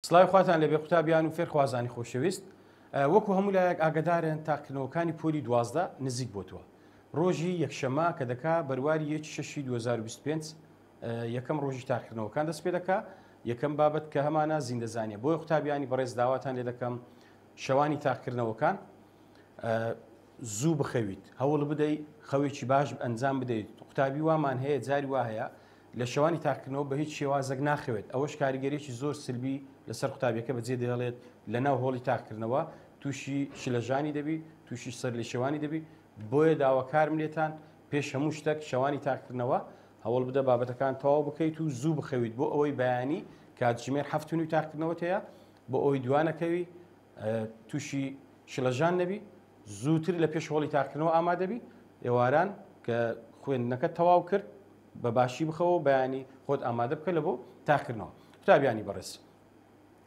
سڵاوی خواتان لێبێ قوتابیان و فێرخوازانی خۆشەویست. وەکو هەموو لایەک ئاگەدارن تاقیکردنەوەکانی پۆلی 12 نزیک بۆتەوە. ڕۆژی یەکشەمە کە دەکا بەرواری یەکی شەشی 2025 یەکەم ڕۆژی تاقیکردنەوەکان دەست پێ دەکا. یەکەم بابەت کە هەمانە زیندەزانیە. بۆیە قوتابیانی بەڕێز داواتان لێ دەکەم شەوانی تاقیکردنەوەکان زوو بخەویت، هەوڵ بدەیت خەوێکی باش ئەنجام بدەیت. قوتابی وامان هەیە جاری وا هەیە لە شەوانی تاقیکردنەوە بە هیچ شێوازێک ناخەوێت، ئەوەش کاریگەریی زۆر سلبی لەسەر قوتابیەکە بەجێ دەهێڵێت، لەناو هۆڵی تاقیکردنەوە تووشی شلەژانی دەبی، تووشی سەرلێشێوانی دەبی، بۆیە داواکارم لێتان پێش هەموو شتێک شەوانی تاقیکردنەوە هەوڵ بدە بابەتەکان تەواو بکەیت و زوو بخەویت بۆ ئەوەی بەیانی کاتژمێر 7:30 تاقیکردنەوەت هەیە بۆ ئەوەی دوانەکەوی تووشی شلەژان نەبی، زووتر لە پێش هۆڵی تاقیکردنەوە ئامادەبی، ئێواران کە خوێندنەکە تەواو کرد بە باشی بخەوە و بەیانی خۆت ئامادە بکە لە بۆ تاقیکردنەوە. قوتابیانی بەڕێز،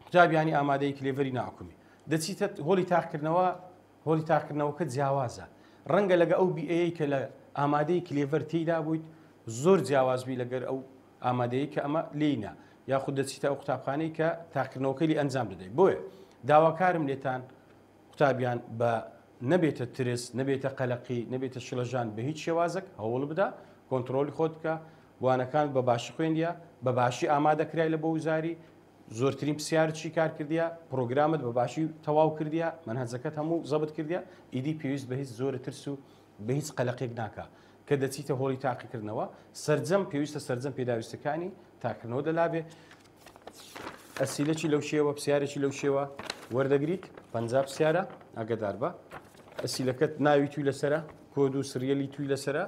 قوتابیانی ئامادەی کلێڤەری ناحکومی دەچیتە هۆڵی تاقیکردنەوە، هۆڵی تاقیکردنەوەکە جیاوازە، ڕەنگە لەگە ئەو بیئەیەی کە لە ئامادەی کلێڤەر تێیدا بوویت زۆر جیاواز بی لەگەر ئەو ئامادەیی کە ئەمە لێی نا، یاخود دەچیتە ئەو قوتابخانەی کە تاقیکردنەوەکەی لێ ئەنجام دەدەیت. بۆیە داواکارم لێتان قوتابیان بە نەبێتە ترس، نەبێتە قەلەقی، نەبێتە شڵەژان بە هیچ شێوازێک، هەوڵ بدە کۆنتڕۆڵی خۆت بکە، وانەکانت بە باشی خوێندیە، بە باشی ئامادە کرای لە بۆ وزاری، زۆرترین پرسیارت شیکار کردیە، پڕۆگرامت بە باشی تەواو کردیە، مەنهەجەکەت هەموو زەبت کردیە، ئیدی پێویست بە هیچ زۆرە ترس و بە هیچ قەلەقێک ناکا. کە دەچیتە هۆڵی تاقیکردنەوە سەرجەم پێویستە سەرجەم پێداویستەکانی تاقیکردنەوە دەلابێ. ئەسیلەکی لەو شێوە پرسیارێکی لەو شێوە وەردەگریت، 50 پرسیارە، ئاگدار بە ئەسیلەکەت ناوی توی لەسرە، کۆد و سریەلی توی لەسرە،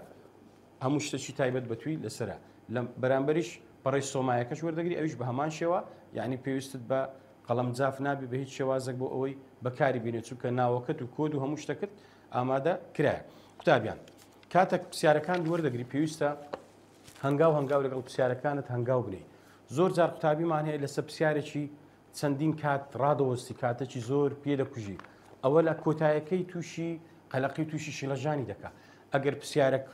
هەموو شتێکی تایبەت بە توی لەسرە. لە بەرامبەریش پەڕی سۆمایەکەش وەردەگری، ئەویش بە هەمان شێوە، یعنی پێویستت بە قەڵەم جاف نابی بە هیچ شێوازێک بۆ ئەوەی بەکاری بینێت، چونکە ناوەکەت و کۆد و هەموو شتەکەت ئامادە کرایە. قوتابیان کاتێک پرسیارەکان وەردەگری پێویستە هەنگاو هەنگاو لەگەڵ پرسیارەکانت هەنگاو بنێی. زۆر جار قوتابیمان هەیە لەسەر پرسیارێکی چەندین کات ڕادەوەستی، کاتێکی زۆر پێ دەکوژی، ئەوە لە کۆتایەکەی تووشی قەلەقی و تووشی شلەژانی دەکا. ئەگەر پرسیارێک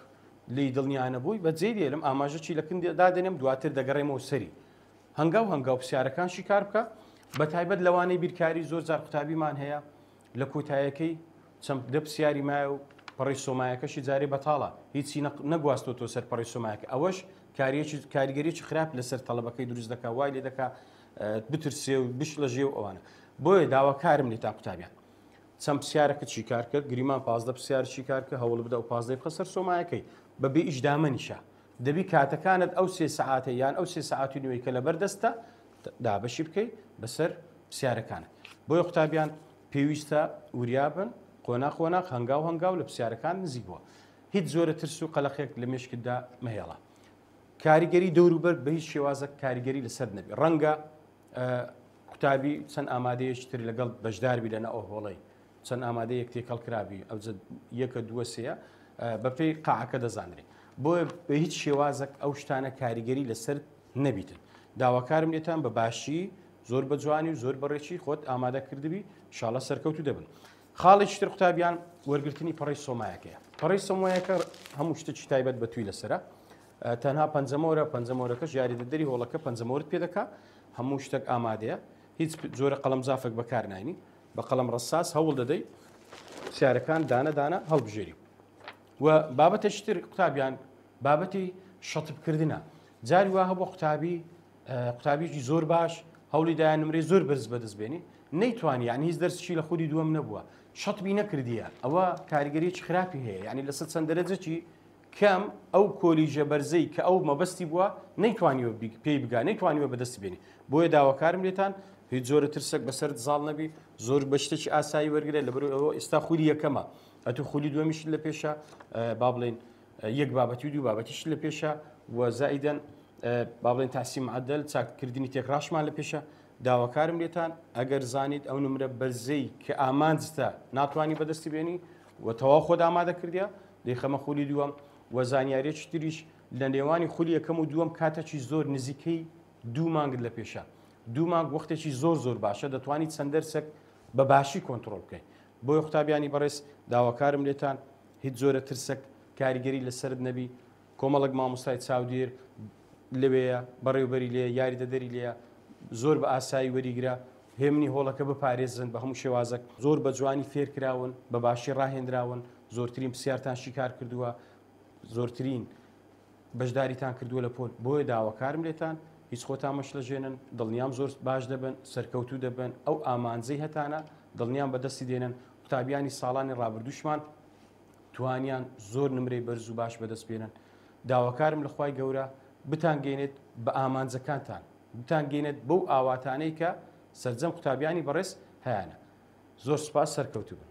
لێی دڵنیا نەبووی بە جێی دێلم، ئاماژەکی لە کن دادەنێم، دواتر دەگەڕێمەوە سەری. هەنگاو هەنگاو پرسیارەکان شیکار بکە، بە تایبەت لەوانەی بیرکاری. زۆر جار قوتابیمان هەیە لە کۆتایەکەی چەند دە پرسیاری مایە و پەڕی سۆمایەکەشی جارێ بەتاڵە، هیچی نەگواستۆتەوە سەر پەڕی سۆمایەکە، ئەوەش کاریگەریی خراپ لەسەر تەڵەبەکەی دروست دەکا، وای لێ دەکا بترسێ و بشڵەژێ و ئەوانە. بۆیە داواکارم لێتان قوتابیان چەند پرسیارەکە شیکار کرد، گریمان 15 پرسیار شیکار کە، هەوڵ بدە و 15 بخە سەر سۆمایەکەی بەبێ ئیش دامەنیشە. دەبی کاتەکانت ئەو سێ سەعاتە یان ئەو سێ سەعات و نیوەی کە لەبەر دەستە دابەشی بکەیت بەسەر پرسیارەکانت. بۆیە قوتابیان پێویستە وریابن، قۆناغ قۆناغ هەنگاو هەنگاو لە پرسیارەکان نزیک بووە. هیچ جۆرە ترس و قەلەقێک لە مێشکتدا مەهێڵە. کاریگەری دەوروبەر بە هیچ شێوازێک کاریگەری لەسەر نەبی. ڕەنگە قوتابی چەند ئامادەیەکی تر لەگەڵ بەشداربی لە ناو هۆڵەی، چەند ئامادەیەک تێکەڵ کرابی، ئەوجە یەکە دووە سێیە بەپێی قاعەکە دەزانرێ. بۆیە بە هیچ شێوازێک ئەو شتانە کاریگەری لەسەر نەبیتن. داواکارم لێتان بە باشی زۆر بە جوانی و زۆر بەڕێکی خۆت ئامادە کردبی، ئینشاڵڵا سەرکەوتوو دەبن. خاڵێکی تر قوتابیان وەرگرتنی پەڕەی سۆمایەکەیە. پەڕەی سۆمایەکە هەموو شتێکی تایبەت بە توی لەسرە، تەنها پەنجەمۆرە، پەنجەمۆرەکەش یاریدەدەری هۆڵەکە پەنجەمۆرت پێ دەکا، هەموو شتێک ئامادەیە، هیچ جۆرە قەڵەم جافێک بەکار ناینی، بە قەڵەم ڕەساس هەوڵ دەدەی پرسیارەکان دانە دانە هەڵبژێری. و بابەتێکی تر قوتابیان بابەتی شەتبکردنە. جاری وا هەبوو قوتابی قوتابیکی زۆر باش هەوڵی دایە نمرەی زۆر بەرز بەدەست بێنی، نەیتوانی، یعنی هیچ دەرسێکی لە خودی دووەم نەبووە، شەتبی نەکردیە، ئەوە کاریگەریی خراپی هەیە، یعنی لەسەر چەند دەرەجەکی کەم ئەو کۆلیژە بەرزەی کە ئەو مەبەستی بووە نەیتوانیوە پێی بگا، نەیتوانیوە بەدەستی بێنی. بۆیە داواکارم لێتان هیچ جۆرە ترسێک بەسەرت زاڵ نەبی، زۆر بە شتێکی ئاسایی وەرگرە، لەبەر ئەوە ئێستا خولی یەکەمە، ئەتو خولی دووەمیشت لە پێشە، با بڵێین یەک بابەتی و دوو بابەتیش لە پێشە و زائیدەن با بڵێن تاسی معدل چاککردنی تێکڕاشمان لە پێشە. داواکارم لێتان ئەگەر زانیت ئەو نمرە بەرزەی کە ئامانجتە ناتوانانی بەدەستی بێنی و تەواو خۆت ئامادە کردیا، دەیخەمە خولی دووەم. و زانیاریەکی تریش لە نێوانی خولی یەکەم و دووەم کاتێکی زۆر نزیکەی دوو مانگت لە پێشە، دوو مانگ وەختێکی زۆر زۆر باشە، دەتوانی چەند دەرسێک بە باشی کۆنتڕۆڵ بکەیت. بۆیە قوتابیانی بەڕێز داواکارم لێتان هیچ جۆرە ترسێک کاریگەری لەسەرت نەبی. کۆمەڵک مامۆستای چاودێر لەوەیە، بەڕێوبەری لێ، یاریدەدەری لێیە، زۆر بە ئاسایی وەریگرە، هێمنی هۆڵەکە بپارێزن بە هەموو شێوازەک، زۆر بە جوانی فێرکراون، بە باشی ڕاهێنراون، زۆرترین پرسیارتان شیکار کردووە، زۆرترین بەشداریتان کردووە لە پۆل، بۆیە داواکارم لێتان هیچ خۆتان مەشڵەژێنن، دڵنیام زۆر باش دەبن، سەرکەوتوو دەبن، ئەو ئامانجەی هەتانە دڵنیام بەدەستی دێنن، قوتابیانی ساڵانی ڕابردووشمان توانیان زۆر نمرەی بەرز و باش بەدەست بێنن، داواکارم لە خوای گەورە بتانگەینێت بە ئامانجەکانتان، بتانگەینێت بەو ئاواتانەی کە سەرجەم قوتابیانی بەڕێز هەیانە. زۆر سوپاس سەرکەوتوو بن.